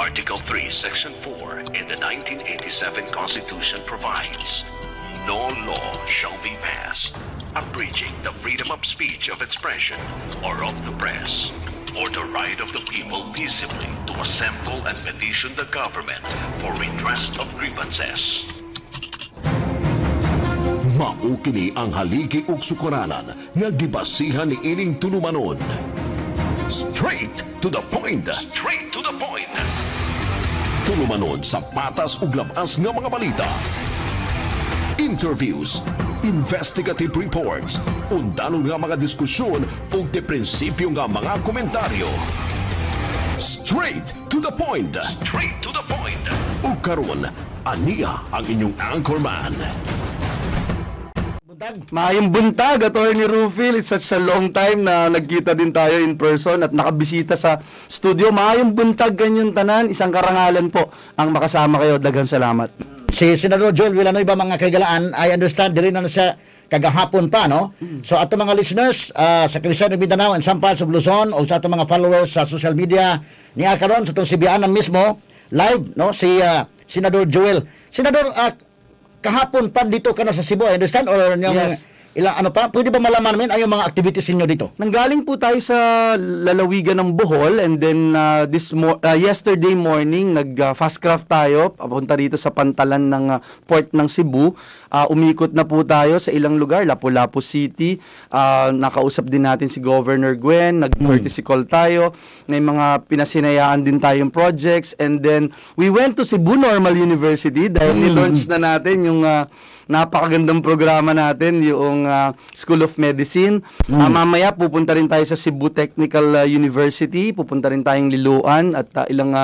Article 3, Section 4 in the 1987 Constitution provides, no law shall be passed abridging the freedom of speech, of expression, or of the press, or the right of the people peaceably to assemble and petition the government for redress of grievances. Mao kini ang haligi ug sukuranan nga gibasihan ni ining tulumanon. Straight to the point. Straight to the point. Tulumanon sa patas ug labas nga mga balita. Interviews, investigative reports, undanon nga mga diskusyon ug de prinsipyo nga mga komentaryo. Straight to the point. Straight to the point. Ug karon, aniya ang inyong anchorman. Maayong buntag, Atty. Rufil. It's such a long time na nagkita din tayo in person at nakabisita sa studio. Maayong buntag kanyang tanan. Isang karangalan po ang makasama kayo. Daghang salamat. Si Senador Joel Villanueva, mga kaigalaan, I understand dili na siya kagahapon pa, no? So ato mga listeners sa Quezon, Mindanao and some parts of Luzon o sa ato mga followers sa social media niya karon sa itong Sibianan mismo live, no? Si Senador Joel. Senador, kahapon pa dito ka na sa Cebu, I understand? Or yung Yes. ilang ano pa? Pwede ba malaman namin ang yung mga activities ninyo dito? Nanggaling po tayo sa lalawigan ng Bohol and then yesterday morning nag-fast craft tayo papunta dito sa pantalan ng port ng Cebu. Umikot na po tayo sa ilang lugar, Lapu-Lapu City. Nakausap din natin si Governor Gwen, nag-courtesy call tayo. May mga pinasinayaan din tayong projects and then we went to Cebu Normal University dahil ni-launch na natin yung napakagandang programa natin, yung School of Medicine. Mamaya pupunta rin tayo sa Cebu Technical University, pupunta rin tayong Liloan at ilang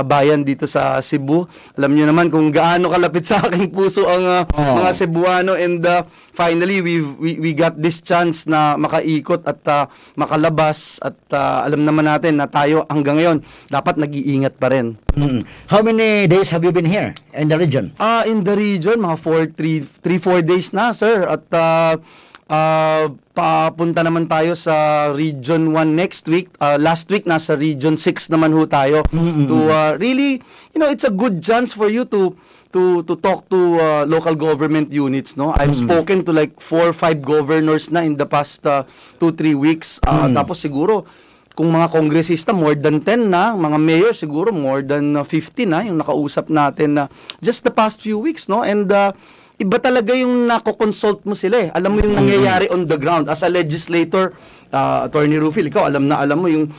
bayan dito sa Cebu. Alam niyo naman kung gaano kalapit sa aking puso ang mga Cebuano and finally we got this chance na makaikot at makalabas at alam naman natin na tayo hanggang ngayon dapat nag-iingat pa rin. How many days have you been here in the region? In the region, mga 3-4 days na, sir. At papunta naman tayo sa Region 1 next week. Last week, nasa Region 6 naman ho tayo. To really, it's a good chance for you to talk to local government units, no? I've spoken to like 4 or 5 governors na in the past 2-3 weeks. Tapos siguro, kung mga kongresista, more than 10 na. Mga mayor, siguro more than 50 na yung nakausap natin na just the past few weeks, no? And iba talaga yung nako-consult mo sila eh. Alam mo yung nangyayari on the ground. As a legislator, Attorney Rufil, ikaw alam mo yung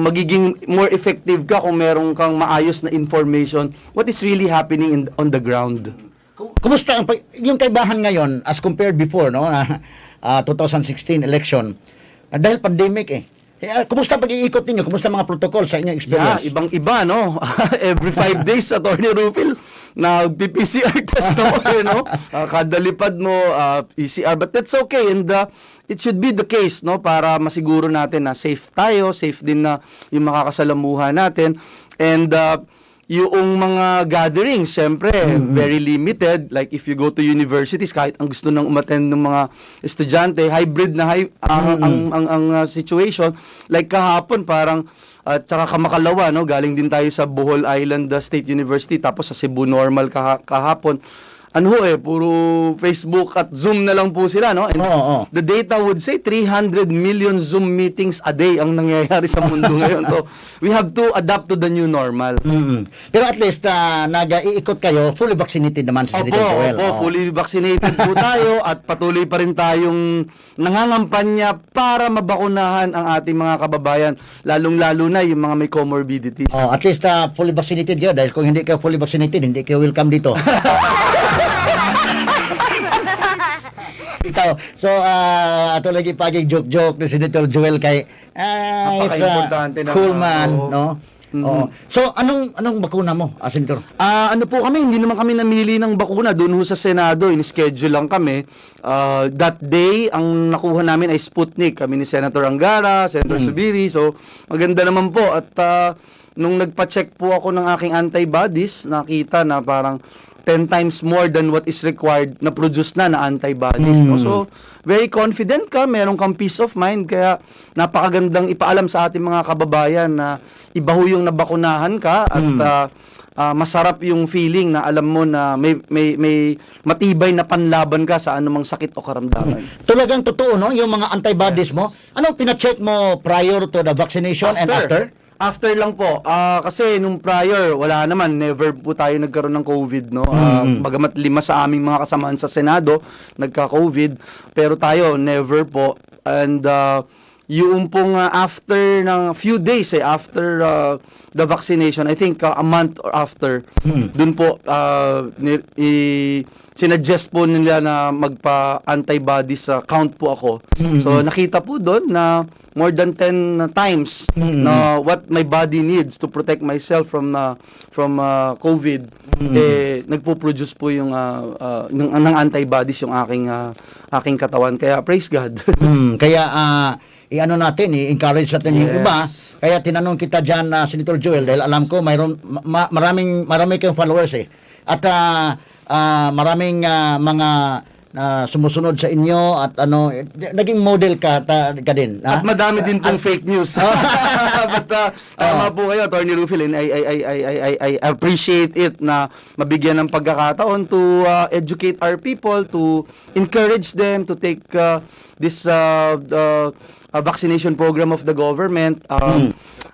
magiging more effective ka kung meron kang maayos na information. What is really happening on the ground? Kumusta yung kaibahan ngayon as compared before, no? 2016 election? Dahil pandemic eh. Kumusta pag-iikot ninyo? Kumusta mga protocol sa inyong experience? Yeah, ibang-iba, no? Every 5 days, Attorney Rufil, nag-PCR test ako, no? Kada lipad mo, PCR. But that's okay. And it should be the case, no? Para masiguro natin na safe tayo, safe din na yung makakasalamuha natin. And yung mga gatherings, syempre, very limited. Like if you go to universities, kahit ang gusto nang umattend ng mga estudyante, hybrid na ang situation. Like kahapon, parang, tsaka kamakalawa, no? Galing din tayo sa Bohol Island State University, tapos sa Cebu Normal kahapon. Puro Facebook at Zoom na lang po sila, no? And the data would say 300 million Zoom meetings a day ang nangyayari sa mundo ngayon. So, we have to adapt to the new normal. Pero at least, nag-iikot kayo, fully vaccinated naman si Senator Joel. Fully vaccinated po tayo at patuloy pa rin tayong nangangampanya para mabakunahan ang ating mga kababayan, lalong-lalo na yung mga may comorbidities. At least, fully vaccinated kayo dahil kung hindi kayo fully vaccinated, hindi kayo welcome dito. Ikaw, so ato lagi pagig joke ni Senator Joel kay Napaka-importante na cool man, oo. no? So anong bakuna mo, Senator? Po kami, hindi naman kami namili ng bakuna doon ho sa Senado, in-schedule lang kami. That day, ang nakuha namin ay Sputnik. Kami ni Senator Angara, Senator Subiri, so maganda naman po at nung nagpa-check po ako ng aking antibodies, nakita na parang 10 times more than what is required na produce na antibodies. No? So, very confident ka, meron kang peace of mind, kaya napakagandang ipaalam sa ating mga kababayan na iba ho yung nabakunahan ka at masarap yung feeling na alam mo na may matibay na panlaban ka sa anumang sakit o karamdaman. Talagang totoo, no? Yung mga antibodies mo, ano pina-check mo prior to the vaccination and after? After lang po. Kasi nung prior, wala naman. Never po tayo nagkaroon ng COVID, no? Bagamat 5 sa aming mga kasamaan sa Senado, nagka-COVID. Pero tayo, never po. And yung pong after ng few days, after the vaccination, I think a month or after, dun po, sinuggest po nila na magpa-antibodies count po ako. So, nakita po doon na more than 10 times na what my body needs to protect myself from COVID, nagpo-produce po yung ng antibodies yung aking katawan. Kaya praise God. Kaya i-ano natin, i-encourage natin yung iba. Kaya tinanong kita dyan, Senator Joel, dahil alam ko marami kayong followers At maraming mga sumusunod sa inyo at naging model ka din. At madami din pong fake news. But tama po kayo, Attorney Rufil, and I appreciate it na mabigyan ng pagkakataon to educate our people, to encourage them to take this vaccination program of the government.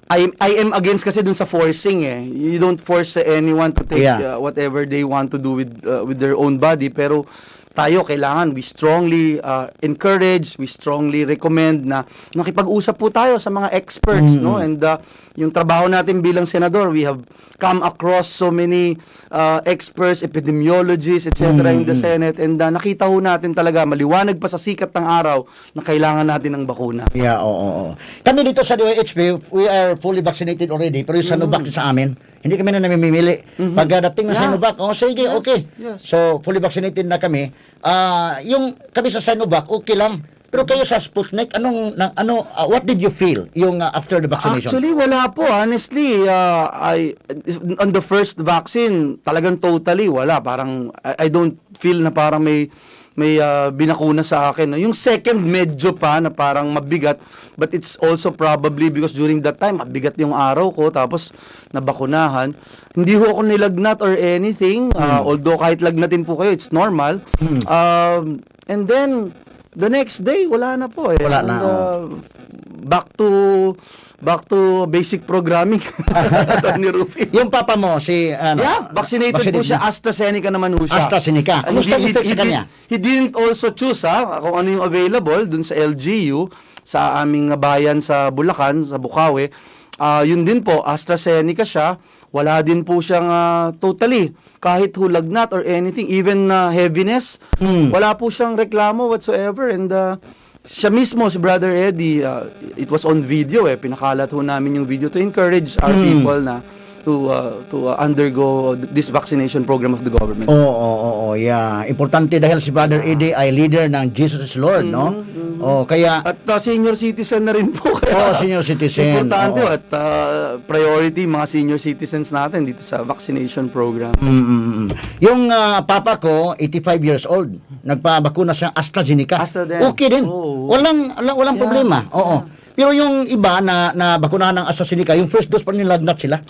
I am against kasi dun sa forcing You don't force anyone to take whatever they want to do with their own body, pero tayo kailangan, we strongly encourage, we strongly recommend na makipag-usap po tayo sa mga experts, no? And yung trabaho natin bilang senador, we have come across so many experts, epidemiologists, etc. in the Senate, and nakita ho natin talaga, maliwanag pa sa sikat ng araw na kailangan natin ng bakuna. Yeah, oo. Kami dito sa DOHP, we are fully vaccinated already, pero yung Sinovac sa amin, hindi kami na namimili. Pagdating na Sinovac, sige, okay. Yes. So, fully vaccinated na kami. Yung kami sa Sinovac, okay lang. Pero kayo sa Sputnik, what did you feel yung after the vaccination? Actually, wala po. Honestly, on the first vaccine, talagang totally wala. Parang, I don't feel na parang may binakuna sa akin. Yung second, medyo pa na parang mabigat. But it's also probably because during that time, mabigat yung araw ko. Tapos, nabakunahan. Hindi ho ako nilagnat or anything. Although kahit lagnatin po kayo, it's normal. And then, the next day, wala na po. Wala na. Back to basic programming. Tony Rufil. Yung papa mo, vaccinated po siya. AstraZeneca naman po siya. AstraZeneca. Kumusta yung effect sa kanya? He didn't also choose kung ano yung available dun sa LGU, sa aming bayan sa Bulacan, sa Bukawi. Yun din po, AstraZeneca siya. Wala din po siyang totally, kahit hulagnat or anything, even heaviness, wala po siyang reklamo whatsoever. And siya mismo, si Brother Eddie, it was on video pinakalat ho namin yung video to encourage our people na to undergo this vaccination program of the government. Yeah. Importante dahil si Brother Eddie ay leader ng Jesus is Lord, no? Kaya at senior citizen na rin po. senior citizen. Importante at priority mga senior citizens natin dito sa vaccination program. Yung papa ko, 85 years old, nagpabakuna siya AstraZeneca. Okay din. Walang problema. Pero yung iba na bakunahan ng AstraZeneca, yung first dose pa nilagnat sila.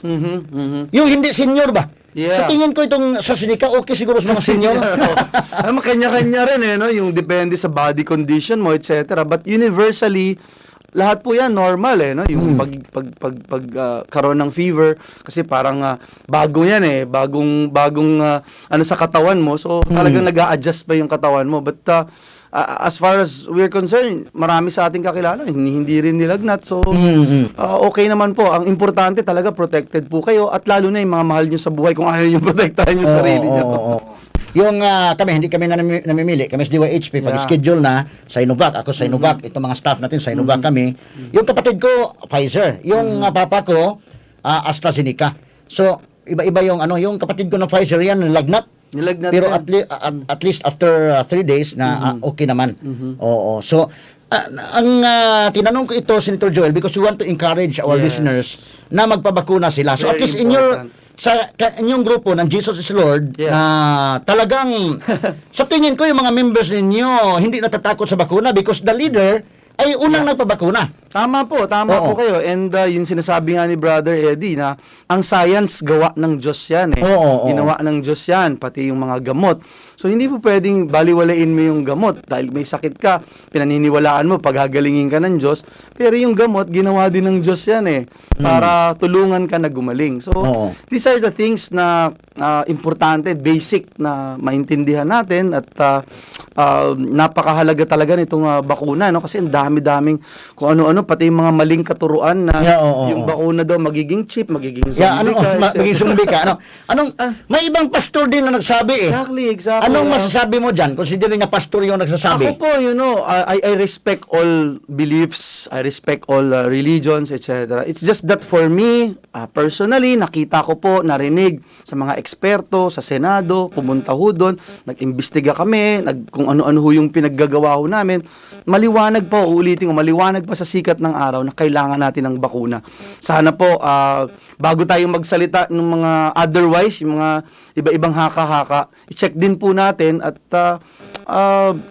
Yung hindi senior ba? Sa tingin ko itong AstraZeneca, okay siguro sa mga senior. Kanya-kanya rin no? Yung depende sa body condition mo, etc. But universally, lahat po yan normal no? Yung pagkaroon ng fever, kasi parang bago yan bagong sa katawan mo. So talagang nag-a-adjust pa yung katawan mo. But as far as we're concerned, marami sa ating kakilala, hindi rin nilagnat. So, okay naman po. Ang importante talaga, protected po kayo. At lalo na yung mga mahal nyo sa buhay kung ayaw nyo protektahan yung sarili nyo. Yung hindi kami namimili. Kami sa DYHP, pag-schedule na, Sinovac. Ako Sinovac. Itong mga staff natin, Sinovac kami. Yung kapatid ko, Pfizer. Yung papa ko, AstraZeneca. So, iba-iba yung kapatid ko ng Pfizer, yan, nilagnat. Pero at least after 3 days na okay naman. So tinanong ko ito, Senator Joel, because we want to encourage our Yes. listeners na magpabakuna sila. So at Very least in your important. sa inyong grupo ng Jesus is Lord, Yeah. talagang sa tingin ko yung mga members ninyo hindi natatakot sa bakuna because the leader ay unang nagpabakuna. Tama po Oo. kayo. And yung sinasabi nga ni Brother Eddie na ang science gawa ng Diyos yan eh. Oo. Ginawa ng Diyos yan, pati yung mga gamot. So hindi po pwedeng baliwalain mo yung gamot dahil may sakit ka, pinaniniwalaan mo, paghagalingin ka ng Diyos. Pero yung gamot, ginawa din ng Diyos yan eh. Para tulungan ka na gumaling. So Oo. these are the things na importante, basic na maintindihan natin at napakahalaga talaga nitong bakuna, no? Kasi ang dami-daming kung ano-ano, pati yung mga maling katuruan na Yeah, oo, yung oo. bakuna daw magiging chip, magiging zombie Yeah, ka, etc. maging zombie ka. May ibang pastor din na nagsabi eh. Exactly. Anong masasabi mo dyan? Considering na pastor yung nagsasabi. Ako po, I respect all beliefs, I respect all religions, etc. It's just that for me, personally, nakita ko po, narinig sa mga eksperto, sa Senado, pumunta ho doon, nag-imbestiga kami, kung ano-ano ho yung pinaggagawa ho namin. Maliwanag po, uulitin ko, maliwanag pa sa sikat ng araw na kailangan natin ng bakuna. Sana po, bago tayo magsalita ng mga otherwise, yung mga iba-ibang haka-haka, i-check din po natin at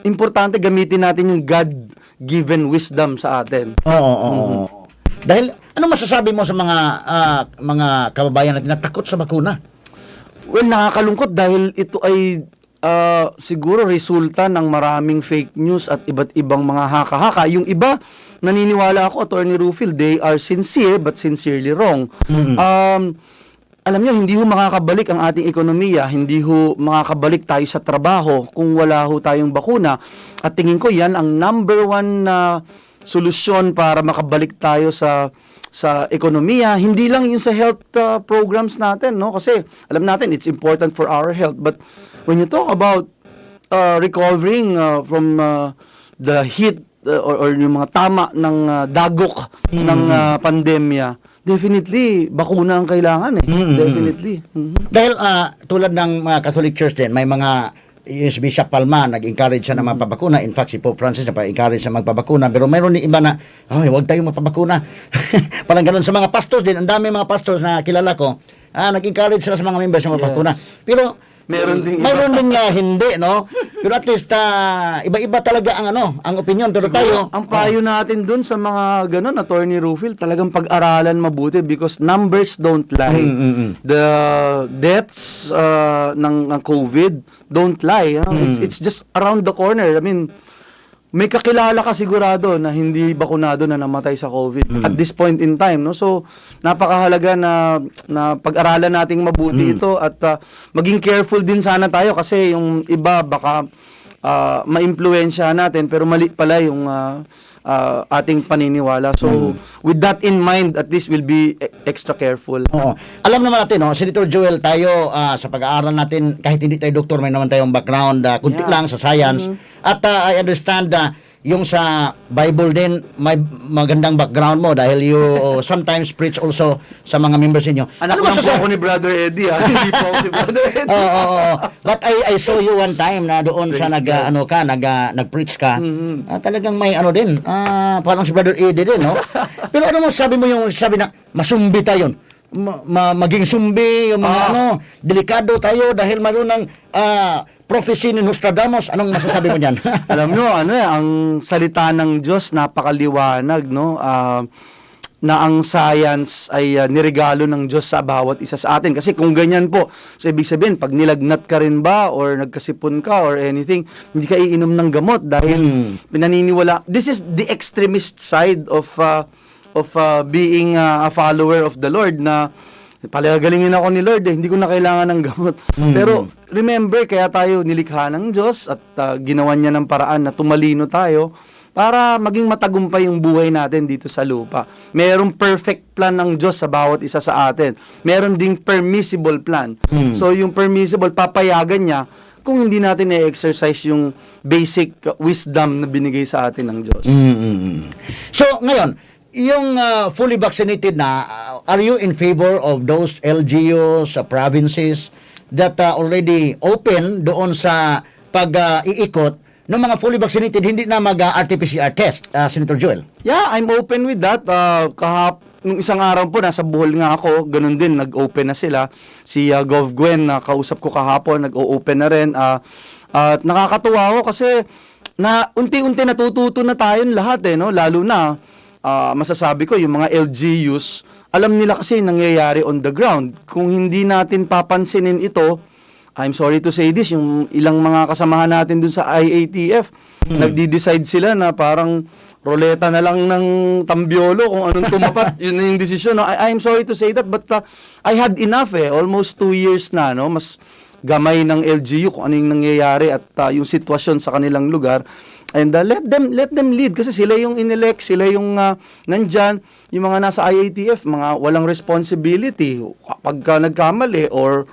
importante gamitin natin yung God-given wisdom sa atin. Oo. Dahil, ano masasabi mo sa mga kababayan natin na takot sa bakuna? Well, nakakalungkot dahil ito ay siguro resulta ng maraming fake news at iba't ibang mga haka-haka. Yung iba, naniniwala ako, Attorney Rufil, they are sincere but sincerely wrong. Alam niyo, hindi ho makakabalik ang ating ekonomiya, hindi ho makakabalik tayo sa trabaho kung wala ho tayong bakuna. At tingin ko yan ang number one na solusyon para makabalik tayo sa ekonomiya, hindi lang yung sa health programs natin, no? Kasi alam natin it's important for our health, but when you talk about recovering from the heat or yung mga tama ng dagok ng pandemya, definitely bakuna ang kailangan eh. Definitely. Dahil tulad ng mga Catholic Church din, may mga yung si Bishop Palma, nag-encourage siya na magpabakuna. In fact, si Pope Francis nag-encourage siya magpabakuna. Pero mayroon din iba na, huwag tayong magpabakuna. Parang ganun sa mga pastors din. Ang dami mga pastors na kilala ko, nag-encourage sila sa mga members na magpabakuna. Pero Meron din iba. mayroon din hindi, no? Pero at least iba-iba talaga ang opinion. Pero tayo, Ang payo natin dun sa mga ganun, Attorney Rufil, talagang pag-aralan mabuti because numbers don't lie. The deaths ng COVID don't lie. It's just around the corner. I mean, may kakilala ka sigurado na hindi bakunado na namatay sa COVID at this point in time, no? So napakahalaga na pag-aralan nating mabuti ito at maging careful din sana tayo kasi yung iba baka maimpluwensya natin pero mali pala yung ating paniniwala. So with that in mind, at least we'll be extra careful. oo. Alam naman natin, no, Senator Joel, tayo sa pag-aaral natin, kahit hindi tayo doktor, may naman tayong background, kunti Yeah. lang sa science. At I understand yung sa Bible din, may magandang background mo dahil you sometimes preach also sa mga members ninyo. Anak lang po ako ni Brother Eddie, hindi po ako si Brother Eddie. Oo. But I saw you one time na doon sa Praise God. nag-preach ka. Talagang may din, parang si Brother Eddie din, no? Pero ano mo sabi na masumbi tayo. Maging sumbi, yung mga delikado tayo dahil mayroon ng prophecy ni Nostradamus. Anong masasabi mo niyan? Alam nyo, ang salita ng Diyos napakaliwanag, no? Na ang science ay niregalo ng Diyos sa bawat isa sa atin. Kasi kung ganyan po, so ibig sabihin, pag nilagnat ka rin ba or nagkasipon ka or anything, hindi ka iinom ng gamot dahil pinaniniwala. This is the extremist side of being a follower of the Lord na palagalingin ako ni Lord hindi ko na kailangan ng gamot. Pero remember, kaya tayo nilikha ng Diyos at ginawa niya ng paraan na tumalino tayo para maging matagumpay yung buhay natin dito sa lupa. Merong perfect plan ng Diyos sa bawat isa sa atin. Meron ding permissible plan. So yung permissible, papayagan niya kung hindi natin i-exercise yung basic wisdom na binigay sa atin ng Diyos. So, ngayon, yung fully vaccinated na, are you in favor of those LGUs, provinces that already open doon sa pag-iikot ng mga fully vaccinated hindi na mag-RT-PCR test, Senator Joel? Yeah, I'm open with that. Nung isang araw po, nasa Bohol nga ako, ganun din, nag-open na sila. Si Gov. Gwen, na kausap ko kahapon, nag-open na rin. At nakakatuwa ako kasi unti-unti natututo na tayong lahat no? Lalo na, masasabi ko, yung mga LGUs, alam nila kasi nangyayari on the ground. Kung hindi natin papansinin ito, I'm sorry to say this, yung ilang mga kasamahan natin dun sa IATF, nagdi-decide sila na parang roleta na lang ng tambiolo kung anong tumapat. Yun na yung decision. No? I'm sorry to say that, but I had enough almost 2 years na, no? Mas gamay ng LGU kung ano yung nangyayari at yung sitwasyon sa kanilang lugar. And let them lead kasi sila yung inelect, sila yung nandyan, yung mga nasa IATF, mga walang responsibility pagka nagkamali or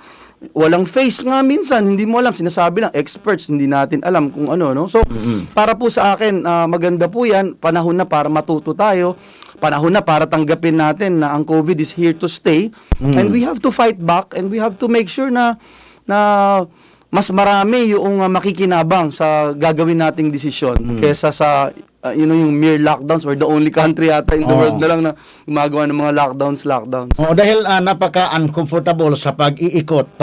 walang face nga minsan, hindi mo alam, sinasabi ng experts, hindi natin alam kung ano, no? So, para po sa akin, maganda po yan, panahon na para matuto tayo, panahon na para tanggapin natin na ang COVID is here to stay, and we have to fight back, and we have to make sure na mas marami yung makikinabang sa gagawin nating desisyon kesa sa yung mere lockdowns. We're the only country yata in the world na lang na gumagawa ng mga lockdowns. Dahil napaka-uncomfortable sa pag-iikot,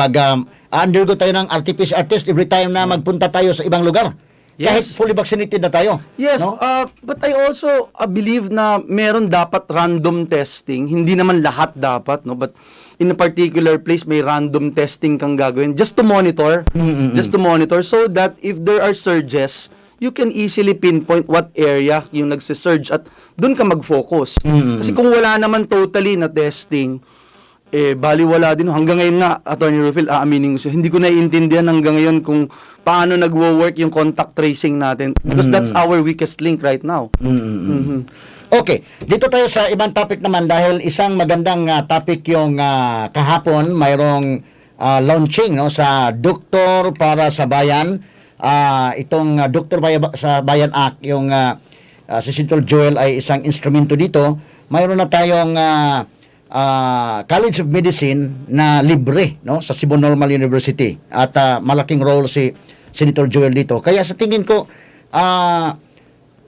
undergo tayo ng RT-PCR test every time na magpunta tayo sa ibang lugar. Kahit Yes. fully vaccinated na tayo. Yes, no? but I also believe na meron dapat random testing. Hindi naman lahat dapat, no? But in a particular place, may random testing kang gagawin just to monitor. Just to monitor so that if there are surges, you can easily pinpoint what area yung nagsisurge at doon ka mag-focus. Kasi kung wala naman totally na testing, baliwala din. Hanggang ngayon nga, Attorney Rufil, aaminin ko siya, hindi ko naiintindihan hanggang ngayon kung paano nagwo-work yung contact tracing natin. Because that's our weakest link right now. Okay, dito tayo sa ibang topic naman dahil isang magandang topic yung kahapon, mayroong launching no, sa Doktor para sa Bayan. Itong Doktor sa Bayan Act, yung si Senator Joel ay isang instrumento dito. Mayroon na tayong College of Medicine na libre no sa Cebu Normal University at malaking role si Senator Joel dito. Kaya sa tingin ko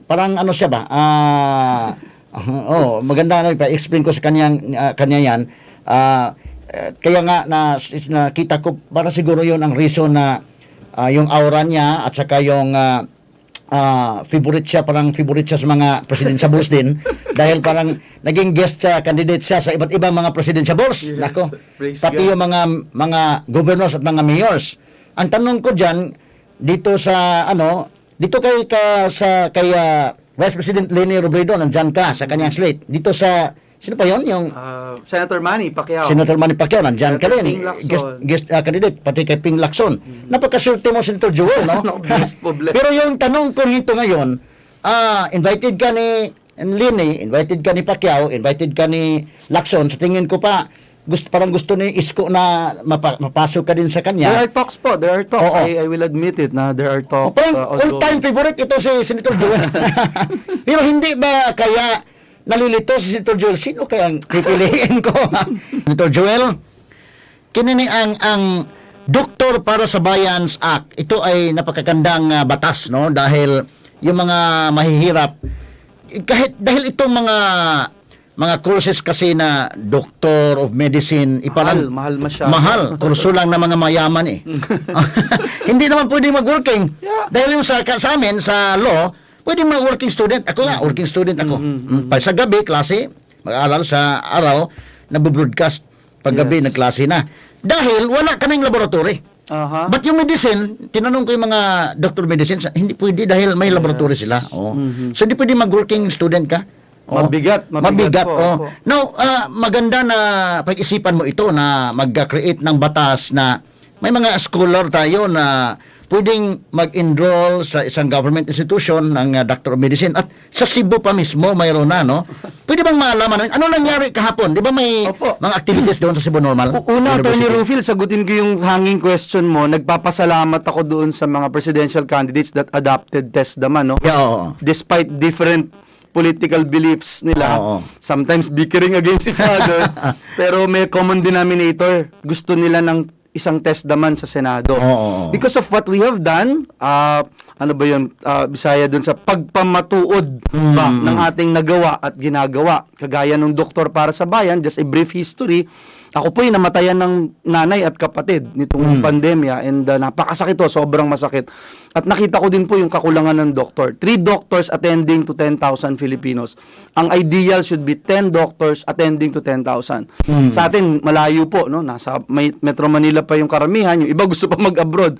parang ano siya ba? Maganda na pa-explain ko sa kanya yan. Kaya nga nakita ko para siguro 'yon ang reason na yung aura niya at saka yung favorite siya sa mga presidentiables din dahil parang naging guest candidate siya sa iba't ibang mga presidentiables. Yes, Nako. praise Pati God. yung mga governors at mga mayors. Ang tanong ko diyan dito sa kay Vice President Leni Robredo nandiyan ka sa kanyang slate. Dito sa sino pa yon yung Senator Manny Pacquiao. Senator Manny Pacquiao, nandiyan ka Senator rin. Ping Lacson. Guest candidate, pati kay Ping Lacson. Napakaswerte mo, Senator Joel, no? Blessed po, blessed. Pero yung tanong ko rito ngayon, invited ka ni Lini, invited ka ni Pacquiao, invited ka ni Lacson. Sa tingin ko pa, parang gusto ni Isko na mapasok ka din sa There kanya. are talks po. There are talks. Oo. I will admit it na there are talks. Parang although- all-time favorite ito si Senator Joel. Pero hindi ba kaya nalilito si Senator Joel? Sino kaya ang pipiliin ko? Senator Joel, kinini ang Doktor para sa Bayan's Act. Ito ay napakagandang batas, no? Dahil yung mga mahihirap, dahil itong mga courses kasi na Doctor of Medicine, Mahal masyado. Mahal, kurso lang ng mga mayaman eh. Hindi naman pwede mag-working. Yeah. Dahil yung sa amin, sa law, pwede mag-working student. Ako nga, working student ako. Sa gabi, klase, mag-aaral sa araw, nag-broadcast. Pag gabi, Yes. nagklase na. Dahil wala kaming laboratory. Aha. But yung medicine, tinanong ko yung mga doctor medicine, hindi pwede dahil may laboratory sila. Oh. So hindi pwede mag-working student ka. Oh. Mabigat po. Oh. Opo. Now, maganda na pag-isipan mo ito na mag-create ng batas na may mga scholar tayo na pwedeng mag-enroll sa isang government institution ng Doctor of Medicine at sa Cebu pa mismo mayroon na, no? Pwede bang malaman ano nangyari kahapon? Di ba may Opo. mga activities doon sa Cebu Normal? Una, Attorney University? Rufil, sagutin ko yung hanging question mo. Nagpapasalamat ako doon sa mga presidential candidates that adopted TESDA, no? Yeah, oo. Despite different political beliefs nila, Oo. sometimes bickering against each other, pero may common denominator. Gusto nila ng isang test naman sa Senado. Oo. Because of what we have done, ano ba yun, Bisaya dun sa pagpamatuod ba ng ating nagawa at ginagawa. Kagaya ng Doktor para sa Bayan, just a brief history, ako po'y namatayan ng nanay at kapatid nitong pandemya and napakasakit to, sobrang masakit. At nakita ko din po yung kakulangan ng doktor. 3 doctors attending to 10,000 Filipinos. Ang ideal should be 10 doctors attending to 10,000. Sa atin, malayo po, no? Nasa Metro Manila pa yung karamihan, yung iba gusto pa mag-abroad.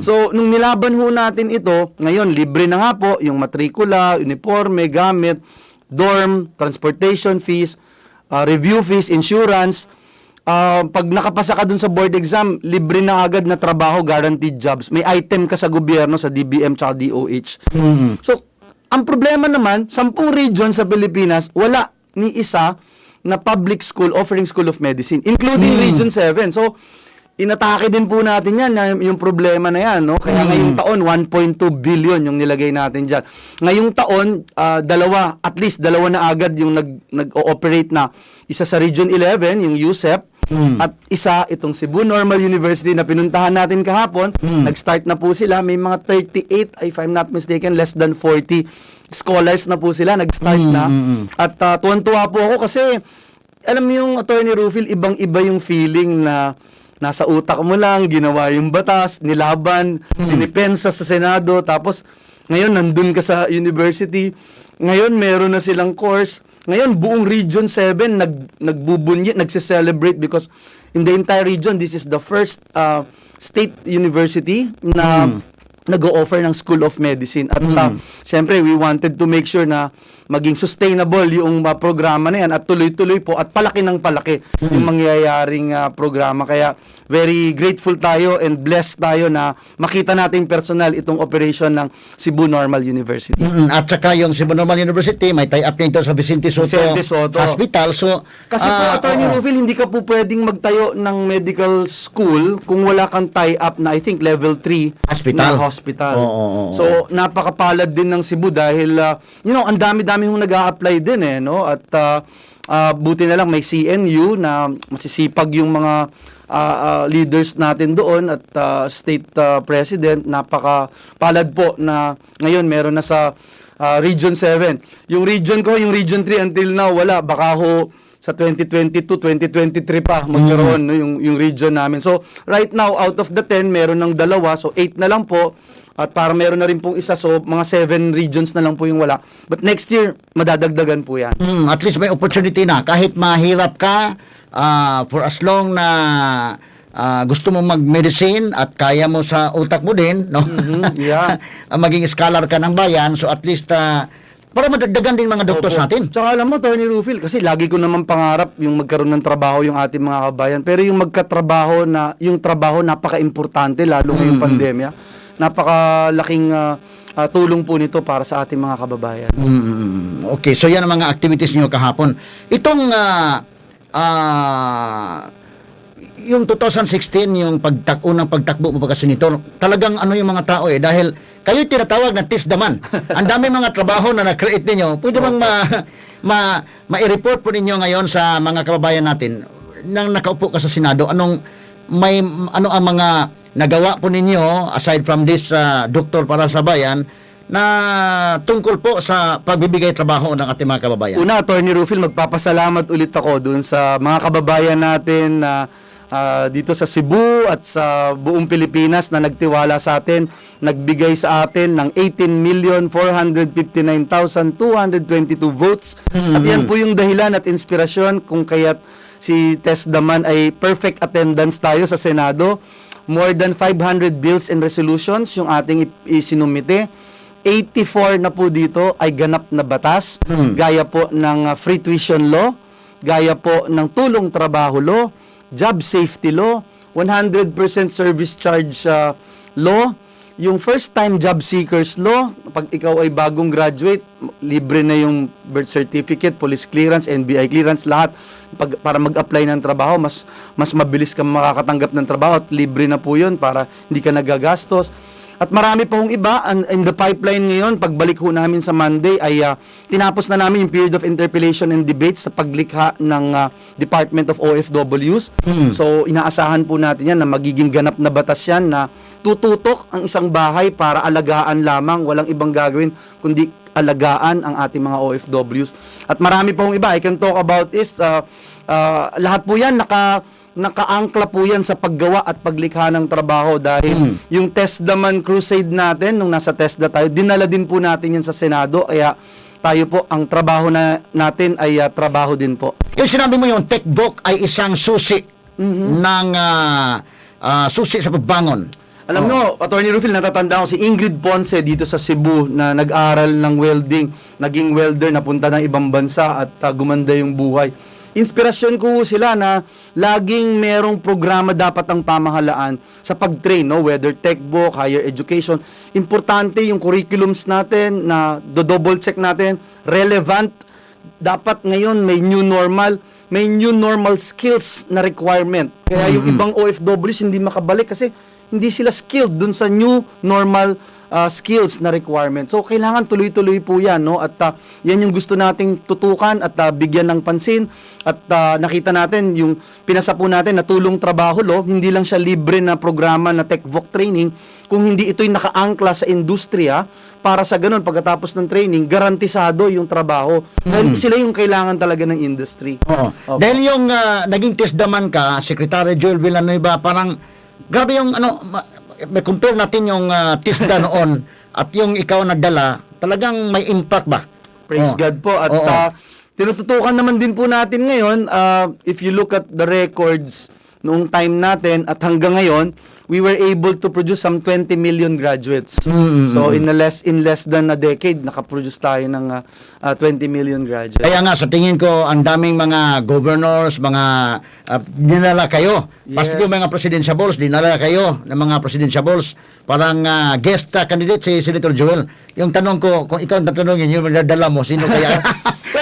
So, nung nilaban ho natin ito, ngayon, libre na nga po yung matrikula, uniforme, gamit, dorm, transportation fees, review fees, insurance. Pag nakapasa ka dun sa board exam, libre na agad na trabaho, guaranteed jobs. May item ka sa gobyerno, sa DBM tsaka DOH. So, ang problema naman, 10 region sa Pilipinas, wala ni isa na public school offering School of Medicine, including Region 7. So, inatake din po natin yan, yung problema na yan. No? Kaya ngayong taon, 1.2 billion yung nilagay natin dyan. Ngayong taon, at least dalawa na agad yung nag-ooperate na. Isa sa Region 11, yung USEP, at isa, itong Cebu Normal University na pinuntahan natin kahapon. Nag-start na po sila. May mga 38, if I'm not mistaken, less than 40 scholars na po sila. Nag-start na. At tuwan-tuwa po ako kasi, alam mo yung Attorney Rufil, ibang-iba yung feeling na nasa utak mo lang, ginawa yung batas, nilaban, dinipensa sa Senado, tapos ngayon nandun ka sa university, ngayon meron na silang course, ngayon buong Region 7 nagbubunyi, nagse-celebrate because in the entire region, this is the first state university na nag-o-offer ng School of Medicine. At siyempre, we wanted to make sure na maging sustainable yung programa na yan at tuloy-tuloy po at palaki ng palaki yung mangyayaring programa. Kaya very grateful tayo and blessed tayo na makita natin personal itong operation ng Cebu Normal University. At saka yung Cebu Normal University, may tie-up nito sa Vicente Soto Hospital. So, kasi po, Attorney Rufil, hindi ka po pwedeng magtayo ng medical school kung wala kang tie-up na I think level 3 na hospital. So, napakapalad din ng Cebu dahil, ang dami-dami yung nag-a-apply din no? At buti na lang may CNU na masisipag yung mga leaders natin doon at state president, napakapalad po na ngayon meron na sa Region 7. Yung region ko, yung Region 3 until now, wala. Baka ho sa 2022, 2023 pa magkaroon no, yung region namin. So, right now, out of the 10, meron ng 2, so 8 na lang po. At para meron na rin pong isa, so mga 7 regions na lang po yung wala. But next year, madadagdagan po yan. At least may opportunity na. Kahit mahirap ka, for as long na gusto mo mag-medicine at kaya mo sa utak mo din, no? Yeah. Maging scholar ka ng bayan, so at least para madagdagan din mga doctors natin. Tsaka alam mo, Attorney Rufil, kasi lagi ko naman pangarap yung magkaroon ng trabaho yung ating mga kabayan. Pero yung magkatrabaho yung trabaho napaka-importante, lalo ngayong pandemya. Napakalaking tulong po nito para sa ating mga kababayan. Okay, so yan ang mga activities niyo kahapon. Itong yung 2016, yung unang pagtakbo mo pa kasi nito, talagang yung mga tao dahil kayo tinatawag na tisdaman. Ang dami mga trabaho na na-create ninyo. Pwede bang ma-report po ninyo ngayon sa mga kababayan natin nang nakaupo ka sa Senado, ano ang mga nagawa po ninyo aside from this Doktor para sa Bayan na tungkol po sa pagbibigay trabaho ng ating mga kababayan? Una, Attorney Rufil, magpapasalamat ulit ako dun sa mga kababayan natin na dito sa Cebu at sa buong Pilipinas na nagtiwala sa atin, nagbigay sa atin ng 18,459,222 votes. At yan po yung dahilan at inspirasyon kung kaya't si Tess Daman ay perfect attendance tayo sa Senado. More than 500 bills and resolutions yung ating isinumite. 84 na po dito ay ganap na batas, gaya po ng free tuition law, gaya po ng tulong trabaho law, job safety law, 100% service charge law, yung first time job seekers law, pag ikaw ay bagong graduate, libre na yung birth certificate, police clearance, NBI clearance, lahat para mag-apply ng trabaho, mas mabilis kang makakatanggap ng trabaho at libre na po yun para hindi ka nagagastos. At marami pa hong iba in the pipeline ngayon. Pagbalik ho namin sa Monday ay tinapos na namin yung period of interpellation and debates sa paglikha ng Department of OFWs. So inaasahan po natin yan na magiging ganap na batas yan na tututok ang isang bahay para alagaan lamang, walang ibang gagawin kundi alagaan ang ating mga OFWs. At marami pa hong iba. I can talk about is lahat po yan nakaangkla po yan sa paggawa at paglikha ng trabaho dahil yung TESDA man crusade natin, nung nasa TESDA tayo, dinala din po natin yan sa Senado, kaya tayo po, ang trabaho natin ay trabaho din po. Yung sinabi mo yung TechVoc ay isang susi ng susi sa pagbangon. Alam nyo, Attorney Rufil, natatanda ko si Ingrid Ponce dito sa Cebu na nag-aral ng welding, naging welder, napunta ng ibang bansa at gumanda yung buhay. Inspirasyon ko sila na laging merong programa dapat ang pamahalaan sa pag-train, no? Whether TechVoc, higher education. Importante yung curriculums natin na do-double check natin, relevant. Dapat ngayon may new normal skills na requirement. Kaya yung ibang OFWs hindi makabalik kasi hindi sila skilled dun sa new normal skills na requirement. So, kailangan tuloy-tuloy po yan, no? At yan yung gusto nating tutukan at bigyan ng pansin. At nakita natin yung pinasa po natin na tulong trabaho law, hindi lang siya libre na programa na TechVoc training, kung hindi ito'y nakaangkla sa industriya, para sa ganun, pagkatapos ng training, garantisado yung trabaho. Dahil sila yung kailangan talaga ng industry. Oo. Dahil yung naging TESDAman ka, Secretary Joel Villanueva, parang grabe yung may compare natin yung TESDA noon at yung ikaw nagdala, talagang may impact ba? Praise God po. At tinututukan naman din po natin ngayon, if you look at the records noong time natin at hanggang ngayon, we were able to produce some 20 million graduates. So in less than a decade, nakaproduce tayo ng 20 million graduates. Kaya nga, sa tingin ko, ang daming mga governors, mga dinala kayo. Yes. Pasti yung mga presidentiables, dinala kayo ng mga presidentiables. Parang guest candidate si Senator Joel. Yung tanong ko, kung ikaw tatanungin, yung dala mo, sino kaya?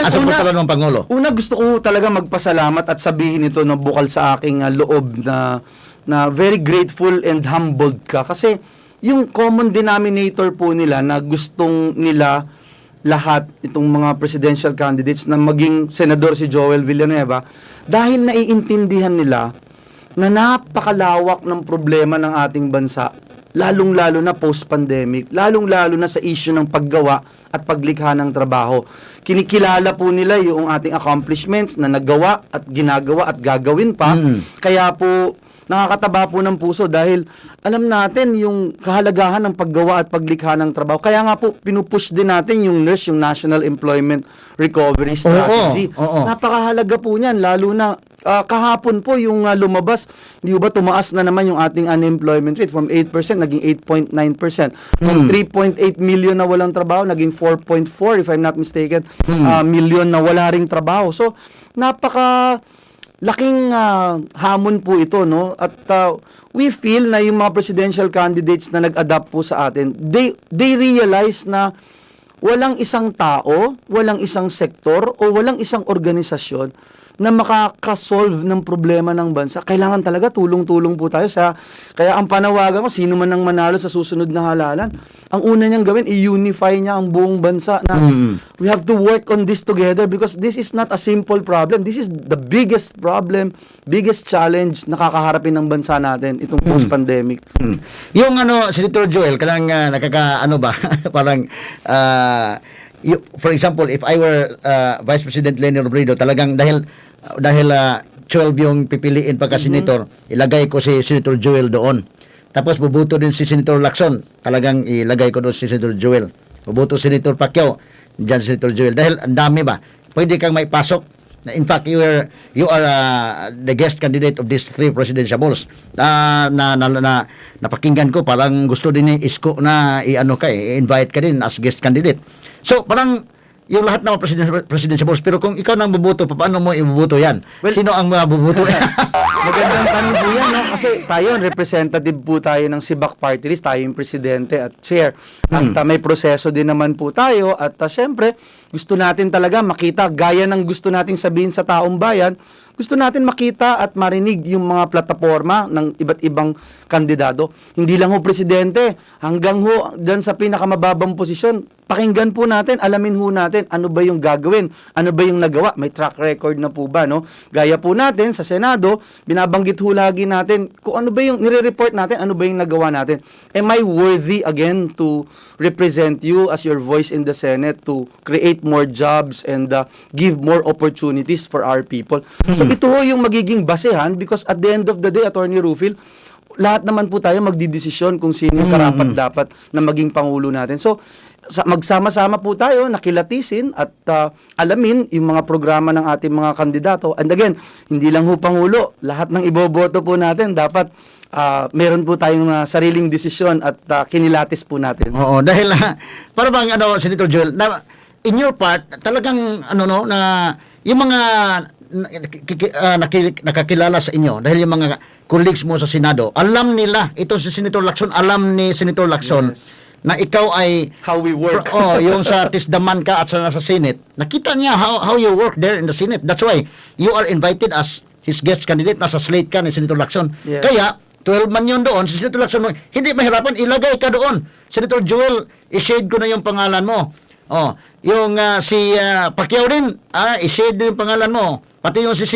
Asa po talaga ng Pangulo? Una, gusto ko talaga magpasalamat at sabihin ito na bukal sa aking loob na very grateful and humbled ka. Kasi yung common denominator po nila na gustong nila lahat, itong mga presidential candidates, na maging senador si Joel Villanueva, dahil naiintindihan nila na napakalawak ng problema ng ating bansa, lalong-lalo na post-pandemic, lalong-lalo na sa issue ng paggawa at paglikha ng trabaho. Kinikilala po nila yung ating accomplishments na nagawa at ginagawa at gagawin pa. Kaya po, nakakataba po ng puso dahil alam natin yung kahalagahan ng paggawa at paglikha ng trabaho. Kaya nga po, pinupush din natin yung NERS, yung National Employment Recovery Strategy. Napakahalaga po niyan, lalo na kahapon po yung lumabas, di ba tumaas na naman yung ating unemployment rate from 8% naging 8.9%. From 3.8 million na walang trabaho, naging 4.4 if I'm not mistaken, million na wala ring trabaho. So, laking hamon po ito, no? At we feel na yung mga presidential candidates na nag-adapt po sa atin, they realize na walang isang tao, walang isang sektor, o walang isang organisasyon na makakasolve ng problema ng bansa. Kailangan talaga tulong-tulong po tayo kaya ang panawagan ko, sino man ang manalo sa susunod na halalan, ang una niyang gawin, i-unify niya ang buong bansa na we have to work on this together because this is not a simple problem. This is the biggest problem, biggest challenge na kakaharapin ng bansa natin itong post-pandemic. Yung Senator Joel, kanang parang for example, if I were Vice President Leni Robredo, talagang dahil 12 yung pipiliin pagka-senator, ilagay ko si Senator Joel doon. Tapos bubuto din si Senator Lacson, talagang ilagay ko doon si Senator Joel. Bubuto si Senator Pacquiao, diyan si Senator Joel. Dahil ang dami ba? Pwede kang maipasok. In fact, you are the guest candidate of these 3 presidentiables. Napakinggan ko, parang gusto din ni Isko na i-invite ka din as guest candidate. So, parang yung lahat ng presidentiables, pero kung ikaw nang bubuto, paano mo ibubuto yan? Well, sino ang bubuto? Magandang tanong po yan, no? Kasi tayo, representative po tayo ng SIBAC Party List, tayo yung presidente at chair. At may proseso din naman po tayo. At syempre, gusto natin talaga makita, gaya ng gusto nating sabihin sa taong bayan, gusto natin makita at marinig yung mga plataforma ng iba't ibang kandidato. Hindi lang ho presidente, hanggang ho dyan sa pinakamababang posisyon, pakinggan po natin, alamin ho natin ano ba yung gagawin, ano ba yung nagawa, may track record na po ba, no? Gaya po natin sa Senado, binabanggit ho lagi natin kung ano ba yung nire-report natin, ano ba yung nagawa natin. Am I worthy again to represent you as your voice in the Senate to create more jobs and give more opportunities for our people? So ito ho yung magiging basehan because at the end of the day, Attorney Rufil, lahat naman po tayo magdidesisyon kung sino yung karapat-dapat na maging Pangulo natin. So, magsama-sama po tayo, nakilatisin at alamin yung mga programa ng ating mga kandidato. And again, hindi lang ho Pangulo, lahat ng iboboto po natin dapat meron po tayong sariling desisyon at kinilatis po natin. Oo, dahil para bang Senator Joel, na, in your part, talagang na yung mga nakakilala sa inyo dahil yung mga colleagues mo sa Senado, alam nila, ito si Senator Lacson, alam ni Senator Lacson na ikaw ay how we work. Yung sa tisdaman ka at sa Senate. Nakita niya how you work there in the Senate. That's why you are invited as his guest candidate. Nasa slate ka ni Senator Lacson. Yes. Kaya 12 man yun doon. Si Senator Lacson, hindi mahirapan, ilagay ka doon. Senator Joel, i-shade ko na yung pangalan mo. Yung si Pacquiao din, i-shade din yung pangalan mo. Pati yung si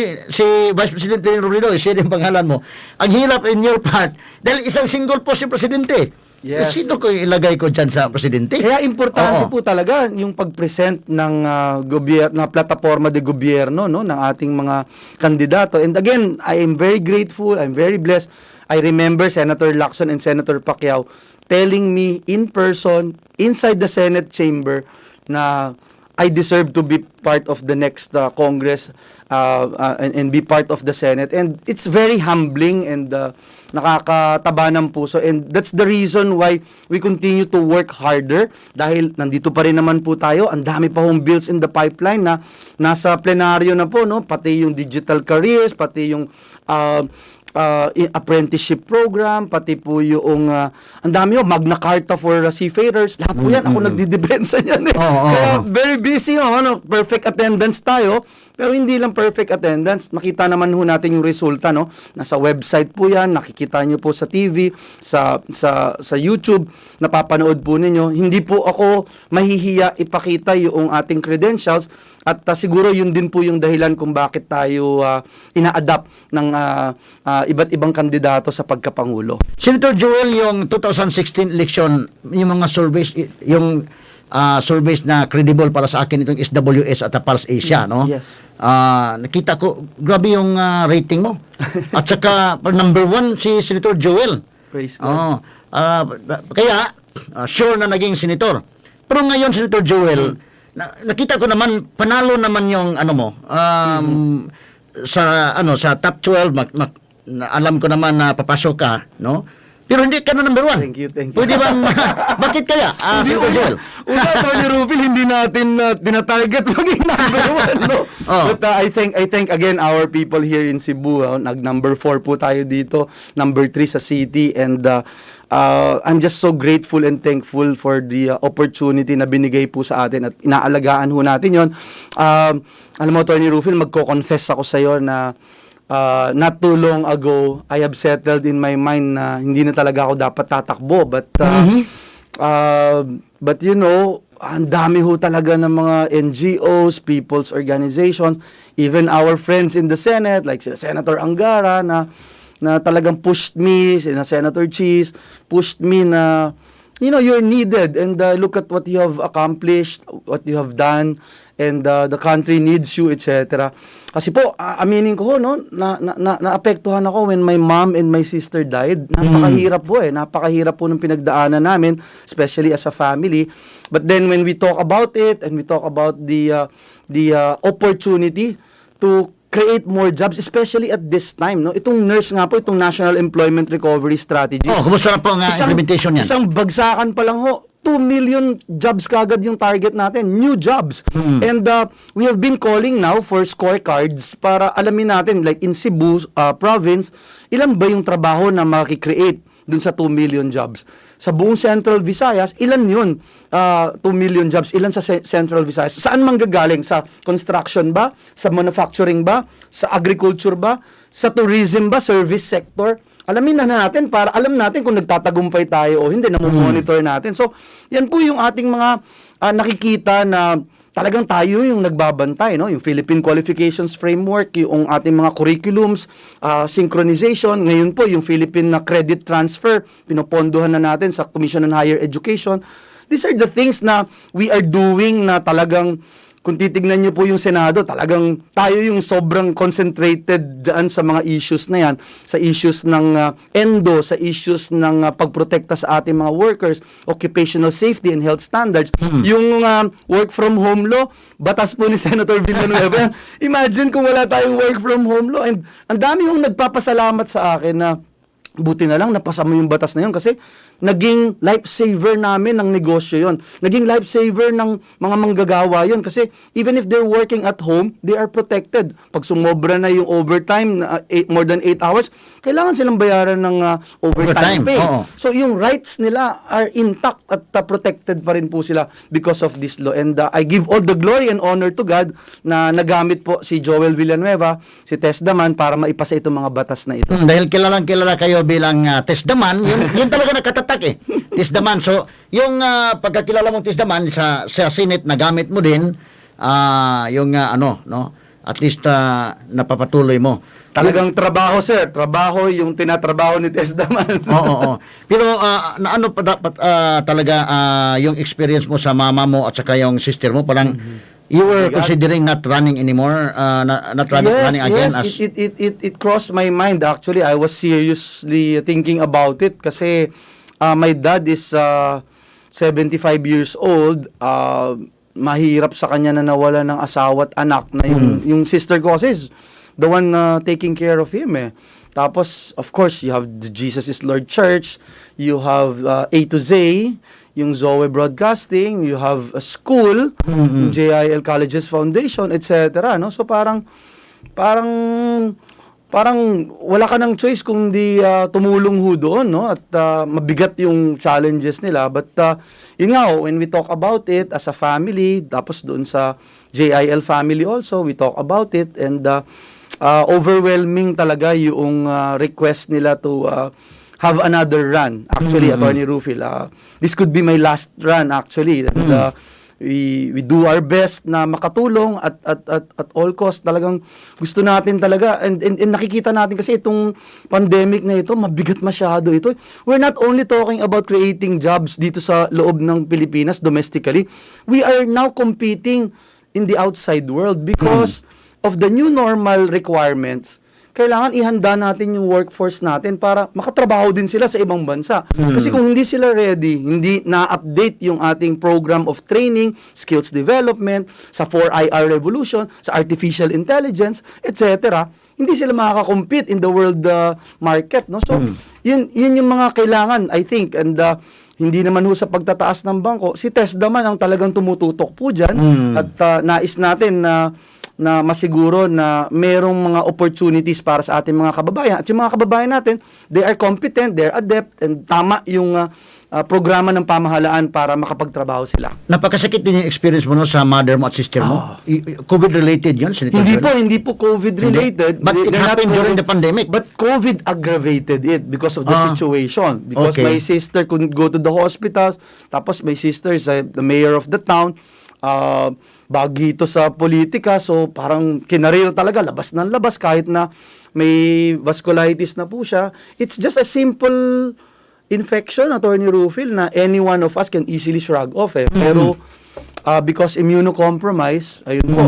Vice President Robredo, i-shade yung pangalan mo. Ang hirap in your part, dahil isang single po si Presidente. Yes. Sino ko ilagay ko dyan sa Presidente? Kaya importante po talaga yung pag-present ng na plataforma de gobyerno, no, ng ating mga kandidato. And again, I am very grateful, I'm very blessed. I remember Senator Lacson and Senator Pacquiao telling me in person, inside the Senate chamber, na I deserve to be part of the next Congress and be part of the Senate. And it's very humbling and nakakataba ng puso. And that's the reason why we continue to work harder dahil nandito pa rin naman po tayo. Ang dami pa hong bills in the pipeline na nasa plenaryo na po, no? Pati yung digital careers, pati yung apprenticeship program, pati po yung ang dami Magna Carta for seafarers, lahat po yan ako nagdidepensa niyan Kaya very busy perfect attendance tayo, pero hindi lang perfect attendance, makita naman ho natin yung resulta, no? Nasa website po yan, nakikita niyo po sa TV, sa YouTube, napapanood po ninyo. Hindi po ako mahihiya ipakita yung ating credentials at siguro yun din po yung dahilan kung bakit tayo ina-adapt ng iba't ibang kandidato sa pagkapangulo. Senator Joel, yung 2016 election, yung mga surveys, yung surveys na credible para sa akin itong SWS at Pulse Asia, no? Yes. Nakita ko, grabe yung rating mo. At saka, number 1 si Senator Joel. Praise God. Kaya, sure na naging senator. Pero ngayon, Senator Joel, nakita ko naman, panalo naman yung sa top 12, alam ko naman na papasok ka, no? Pero hindi ka na number 1. Thank you. Pwede ba, bakit kaya? Senator Joel. Una, Tony Rufil, hindi natin tinatarget maging number 1, no? But I think again, our people here in Cebu, nag-number 4 po tayo dito, number 3 sa city, and I'm just so grateful and thankful for the opportunity na binigay po sa atin at inaalagaan ho natin yon. Alam mo, Tony Rufil, magko-confess ako sa iyo na not too long ago, I have settled in my mind na hindi na talaga ako dapat tatakbo. But you know, ang dami ho talaga ng mga NGOs, people's organizations, even our friends in the Senate, like si Senator Angara, na talagang pushed me, si Senator Cheese, pushed me na, you know, you're needed and look at what you have accomplished, what you have done, and the country needs you, etc. Kasi po, aminin ko, no, naapektuhan ako when my mom and my sister died. Napakahirap po napakahirap po ng pinagdaanan namin, especially as a family. But then when we talk about it and we talk about the opportunity to create more jobs, especially at this time, no? Itong nurse nga po, itong National Employment Recovery Strategy. Kumusta na po ang implementation yan? Isang bagsakan pa lang ho, 2 million jobs kagad yung target natin, new jobs. And we have been calling now for scorecards para alamin natin, like in Cebu province, ilan ba yung trabaho na makikreate dun sa 2 million jobs. Sa buong Central Visayas, ilan yun? 2 million jobs, ilan sa Central Visayas? Saan manggagaling? Sa construction ba? Sa manufacturing ba? Sa agriculture ba? Sa tourism ba? Service sector? Alamin na natin para alam natin kung nagtatagumpay tayo o hindi, monitor natin. So, yan po yung ating mga nakikita na talagang tayo yung nagbabantay, no? Yung Philippine Qualifications Framework, yung ating mga curriculums, synchronization, ngayon po yung Philippine na credit transfer, pinopondohan na natin sa Commission on Higher Education. These are the things na we are doing na talagang kung titignan niyo po yung Senado, talagang tayo yung sobrang concentrated dyan sa mga issues na yan, sa issues ng ENDO, sa issues ng pagprotekta sa ating mga workers, occupational safety and health standards. Yung work from home law, batas po ni Senator Villanueva. Imagine kung wala tayong work from home law. And ang dami yung nagpapasalamat sa akin na buti na lang napasa mo yung batas na yun kasi naging lifesaver namin ng negosyo yon. Naging lifesaver ng mga manggagawa yon kasi even if they're working at home, they are protected. Pag sumobra na yung overtime, more than 8 hours, kailangan silang bayaran ng overtime pay. Oo. So yung rights nila are intact at protected pa rin po sila because of this law. And I give all the glory and honor to God na nagamit po si Joel Villanueva, si Tess Daman para maipasa itong mga batas na ito. Dahil kilala kayo bilang Tesdaman, yun talaga nakatatak eh. Tesdaman. So, yung pagkakilala mong Tesdaman sa Senate na gamit mo din, at least napapatuloy mo. Talagang trabaho, sir. Trabaho yung tinatrabaho ni Tess Daman. Oo. Pero ano pa dapat talaga yung experience mo sa mama mo at saka yung sister mo, parang you were considering not running anymore, not running again? It crossed my mind actually. I was seriously thinking about it kasi my dad is 75 years old. Mahirap sa kanya na nawala ng asawa at anak na yung sister ko kasi is the one taking care of him eh. Tapos of course you have the Jesus is Lord Church, you have A to Z, yung Zoe Broadcasting, you have a school, yung JIL Colleges Foundation, etc. No? So parang wala ka ng choice kung di tumulong ho doon, no? At mabigat yung challenges nila. But yun nga, when we talk about it as a family, tapos doon sa JIL family also, we talk about it and overwhelming talaga yung request nila to have another run. Actually, Attorney Rufil, this could be my last run actually. And we do our best na makatulong at all cost. Talagang gusto natin talaga and nakikita natin kasi itong pandemic na ito, mabigat masyado ito. We're not only talking about creating jobs dito sa loob ng Pilipinas domestically. We are now competing in the outside world because of the new normal requirements. Kailangan ihanda natin yung workforce natin para makatrabaho din sila sa ibang bansa. Kasi kung hindi sila ready, hindi na-update yung ating program of training, skills development, sa 4IR revolution, sa artificial intelligence, etc., hindi sila makaka-compete in the world market. No? So, yun yung mga kailangan, I think, and hindi naman ho sa pagtataas ng bangko, si Tess Daman ang talagang tumututok po dyan at nais natin na masiguro na merong mga opportunities para sa ating mga kababayan. At yung mga kababayan natin, they are competent, they are adept, and tama yung programa ng pamahalaan para makapagtrabaho sila. Napakasakit din yung experience mo no, sa mother mo at sister mo. COVID-related yun? Hindi po COVID-related. But it happened during the pandemic. But COVID aggravated it because of the situation. Because my sister couldn't go to the hospital. Tapos my sister is the mayor of the town. Bagito sa politika, so parang kinarir talaga, labas ng labas kahit na may vasculitis na po siya. It's just a simple infection, Attorney Rufil, na any one of us can easily shrug off eh. Pero because immunocompromised, ayun po,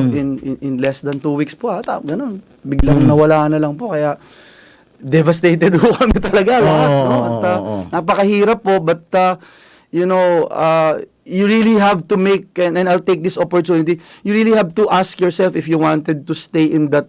in less than 2 weeks po ganun, biglang nawala na lang po, kaya devastated po kami talaga lahat, no? At napakahirap po, but you really have to make, and I'll take this opportunity, you really have to ask yourself if you wanted to stay in that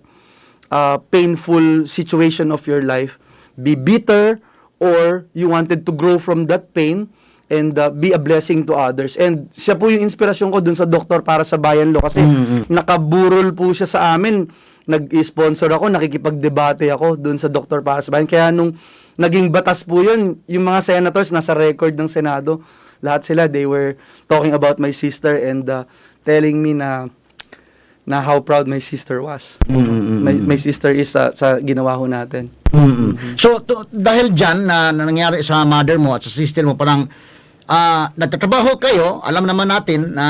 painful situation of your life, be bitter, or you wanted to grow from that pain and be a blessing to others. And siya po yung inspirasyon ko dun sa Doktor para sa Bayan Law kasi nakaburol po siya sa amin. Nag-sponsor ako, nakikipagdebate ako dun sa Doktor para sa Bayan. Kaya nung naging batas po yun, yung mga senators nasa record ng Senado, lahat sila, they were talking about my sister and telling me na how proud my sister was. My sister is sa ginawa ho natin. So, dahil dyan na nangyari sa mother mo at sa sister mo, parang nagtatrabaho kayo, alam naman natin na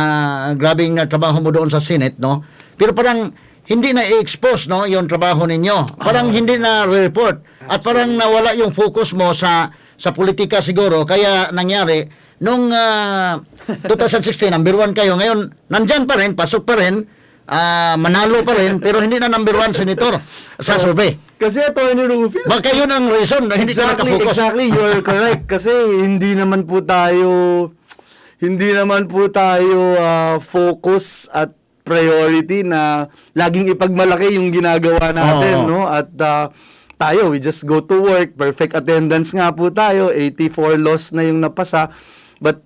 grabing trabaho mo doon sa Senate, no? Pero parang hindi na i-expose, no, yung trabaho ninyo. Parang hindi na report at parang nawala yung focus mo sa politika siguro. Kaya nangyari, nung 2016, number 1 kayo. Ngayon, nandyan pa rin, pasok pa rin, manalo pa rin, pero hindi na number 1 senator sa survey. Kasi Attorney Rufil, Baka yun ang reason na hindi ka nakafocus. Exactly, you're correct. Kasi hindi naman po tayo focus at priority na laging ipagmalaki yung ginagawa natin, no? At tayo, we just go to work, perfect attendance nga po tayo, 84 laws na yung napasa. But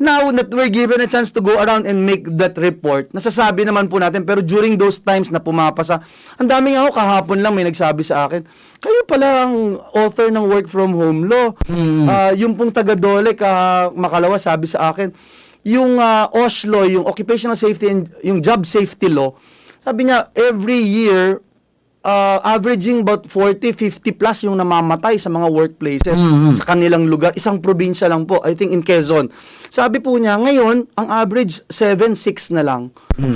now that we're given a chance to go around and make that report, nasasabi naman po natin, pero during those times na pumapasa, ang dami nga ako, kahapon lang may nagsabi sa akin, kayo pala ang author ng work from home law. Yung pong taga-Dole, Makalawa, sabi sa akin, yung OSH law, yung occupational safety and yung job safety law, sabi niya, every year, averaging about 40-50 plus yung namamatay sa mga workplaces sa kanilang lugar. Isang probinsya lang po, I think in Quezon. Sabi po niya, ngayon, ang average 7-6 na lang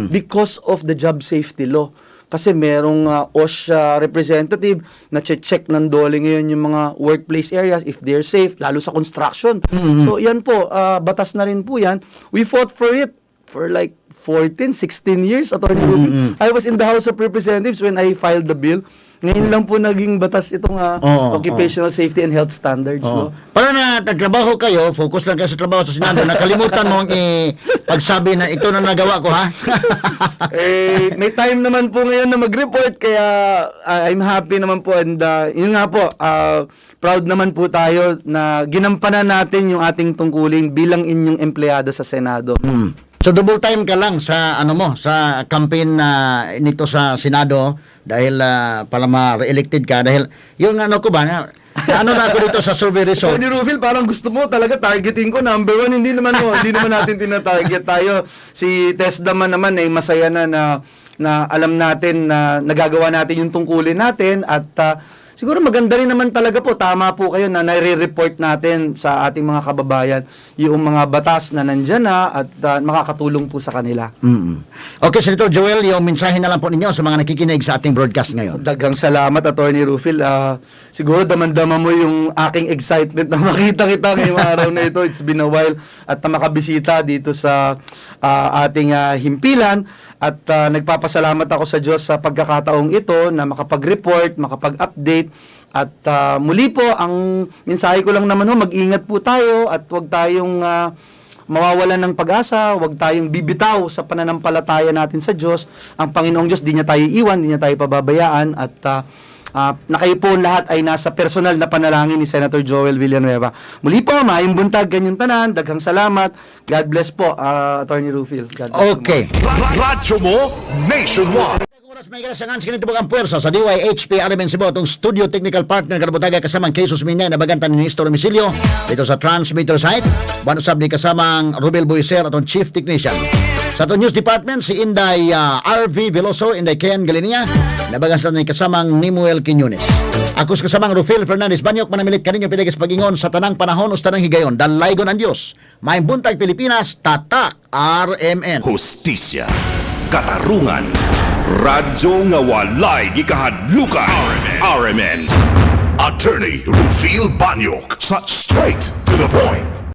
because of the job safety law. Kasi merong OSH representative na check ng Dole ngayon yung mga workplace areas if they're safe, lalo sa construction. So yan po, batas na rin po yan. We fought for it for like 14, 16 years, Attorney Rufil. I was in the House of Representatives when I filed the bill. Ngayon lang po naging batas itong occupational safety and health standards. No? Para na nagtrabaho kayo, focus lang kayo sa trabaho sa Senado, nakalimutan mong pagsabi na ito na nagawa ko, ha? May time naman po ngayon na mag-report, kaya I'm happy naman po. And yun nga po, proud naman po tayo na ginampanan natin yung ating tungkulin bilang inyong empleyado sa Senado. So double time ka lang sa sa campaign nito sa Senado dahil para ma-re-elected ka dahil yung ko ba na ako dito sa survey result. Attorney Rufil, parang gusto mo talaga targeting ko number 1, hindi naman natin tina-target tayo. Si Tesda naman ay masaya na alam natin na nagagawa natin yung tungkulin natin at siguro maganda rin naman talaga po, tama po kayo na nare-report natin sa ating mga kababayan yung mga batas na nandyan na at makakatulong po sa kanila. Okay, Senator Joel, yung mensahe na lang po ninyo sa mga nakikinig sa ating broadcast ngayon. Daghang salamat, Attorney Rufil. Siguro damandama mo yung aking excitement na makita kita ngayong araw na ito. It's been a while at makabisita dito sa ating himpilan. At nagpapasalamat ako sa Diyos sa pagkakataong ito na makapag-report, makapag-update. At muli po, ang mensahe ko lang naman mag-ingat po tayo at huwag tayong mawawalan ng pag-asa, huwag tayong bibitaw sa pananampalataya natin sa Diyos. Ang Panginoong Diyos, di niya tayo iwan, di niya tayo pababayaan. At na kayo po lahat ay nasa personal na panalangin ni Senator Joel Villanueva. Muli po, maayong buntag, ganyang tanan, daghang salamat. God bless po, Attorney Rufil. God bless. Okay. Radyo mo nationwide. Oras may kasangan sa kinitubog ang puwersa sa DYHP RMN Cebu, itong studio technical partner karabutaga kasamang Jesus Minya na bagantan ni Nestor Misilio dito sa transmitter site. Banusab ni kasamang Rubel Boiser atong chief technician. Sa itong news department, si Inday RV Veloso, Inday Ken Galinia, nabagansan ni kasamang Nimuel Quiñones. Ako sa kasamang Rufil Fernandez Banyok, manamilit kaninyo pinagas pag-ingon sa tanang panahon o sa tanang higayon. Dalaygon ang Diyos. May buntag Pilipinas, tatak RMN. Hustisya, katarungan, radyo nga walay gikahadlukan. RMN. Attorney Rufil Banyok sa Straight to the Point.